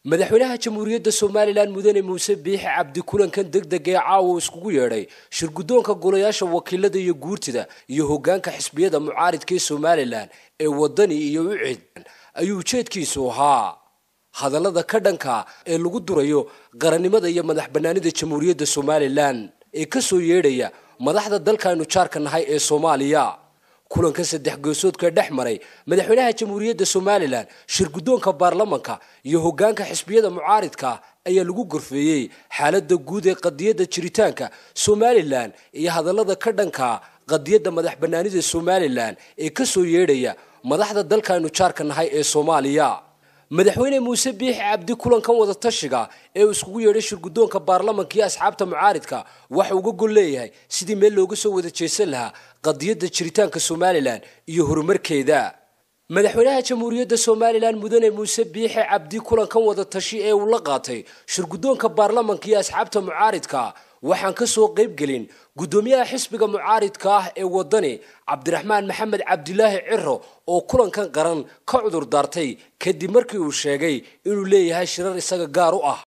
Madaxweynaha Jamhuuriyadda Somalilan Mudane Muuse Biixi Cabdi kulankan degdeg ee caawa iskugu yeedhay shirguddoonka golayaasha wakiilada iyo guurtida iyo hoggaanka xisbiyada mucaaridka ee Somalilan ee Wadani iyo UCID ayuu ujeedkiisu ahaa hadallada ka dhanka ee lagu durayo qarannimada iyo madax bannaanida Jamhuuriyadda Somalilan ee ka soo yeedhaya madaxda dalkaaynu jaarka nahay ee Soomaaliya. Kulanka saddex geesoodka dhex maray madaxweynaha Jamhuuriyadda Somalilan, shirguddoonka baarlamanka iyo hoggaanka xisbiyada mucaaridka ayaa lagu gorfeeyey xaaladda guud ee qadiyadda jiritaanka Somalilan iyo hadallada ka dhanka qadiyadda madax bannaanida Somalilan ee ka soo yeedhaya madaxda dalkaaynu jaarka nahay ee Soomaaliya. Madaxweyne Muuse Biixi Cabdi kulankan wada tashiga ee uu iskugu yeedhay shirguddoonka baarlamanka iyo asxaabta mucaaridka waxa uga gol leeyahay sidii meel looga soo wada jeesan lahaa qadiyadda jiritaanka Somalilan iyo horumarkeeda. Madaxweynaha Jamhuuriyadda Somalilan Mudane Muuse Biixi Cabdi kulankan wada tashi ee uu la qaatay shirguddoonka baarlamanka iyo asxaabta mucaaridka waxaan ka soo qayb gelin guddoomiyaha xisbiga mucaaridka ah ee Wadani Cabdiraxmaan Maxamed Cabdilaahi Ciro oo kulankan qaran ka cudur daartay kadib markii uu sheegay inuu leeyahay shirar isaga gaar u ah.